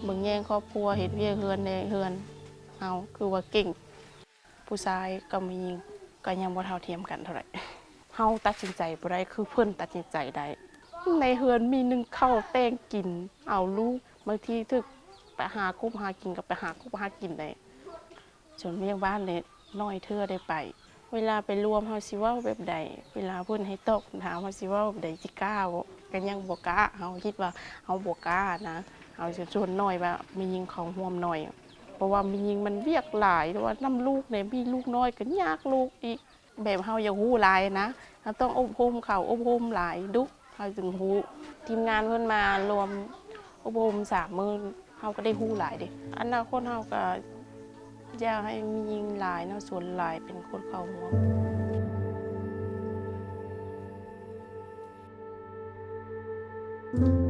ເບິ່ງແຍງຄອບຄົວ ເຮັດວຽກເຮືອນແດ່ ເຮືອນເຮົາຄືວ່າເກັ່ງ. ຜູ້ຊາຍກັບແມ່ຍິງກໍຍັງບໍ່ເທົ່າທຽມກັນເທົ່າໃດ. ເຮົາຕັດສິນໃຈບໍ່ໄດ້ຄືເພິ່ນຕັດສິນໃຈໄດ້. ໃນເຮືອນມີໜຶ່ງເຂົ້າແຕ່ງກິນ ເອົາລູກ ບາງທີຖືກໄປຫາກົບຫາກິນກໍໄປຫາກົບຫາກິນໄດ້. ສ່ວນວຽກບ້ານນີ້ໜ້ອຍເທື່ອໄດ້ໄປ. ເວລາໄປລວມເຮົາຊິເວົ້າແບບໃດ? ເວລາເພິ່ນໃຫ້ຕອບຄຳຖາມເຮົາຊິເວົ້າແບບໃດ? ຊິກ້າບໍ່? ກໍຍັງບໍ່ກ້າ. ເຮົາຄິດວ່າເຮົາບໍ່ກ້ານະ. ເຮົາຊິສ່ວນໜ້ອຍວ່າແມ່ຍິງເຂົ້າຮ່ວມໜ້ອຍ. ເພາະວ່າແມ່ຍິງມັນວຽກຫຼາຍ ແຕ່ວ່ານຳລູກແດ່ ມີລູກນ້ອຍກໍຍາກລູກອີກ. ແບບເຮົາຢາກຮູ້ຫຼາຍນະ ເຮົາຕ້ອງອົບຮົມເຂົາ ອົບຮົມຫຼາຍດຸ ເຮົາຈຶ່ງຮູ້. ທີມງານເພິ່ນມາລວມອົບຮົມສາມມື້ ເຮົາກໍໄດ້ຮູ້ຫຼາຍເດ້. ອະນາຄົດເຮົາກໍຢາກໃຫ້ມີຍິງຫຼາຍເນາະ ສ່ວນຫຼາຍເປັນຄົນເຂົ້າຮ່ວມ.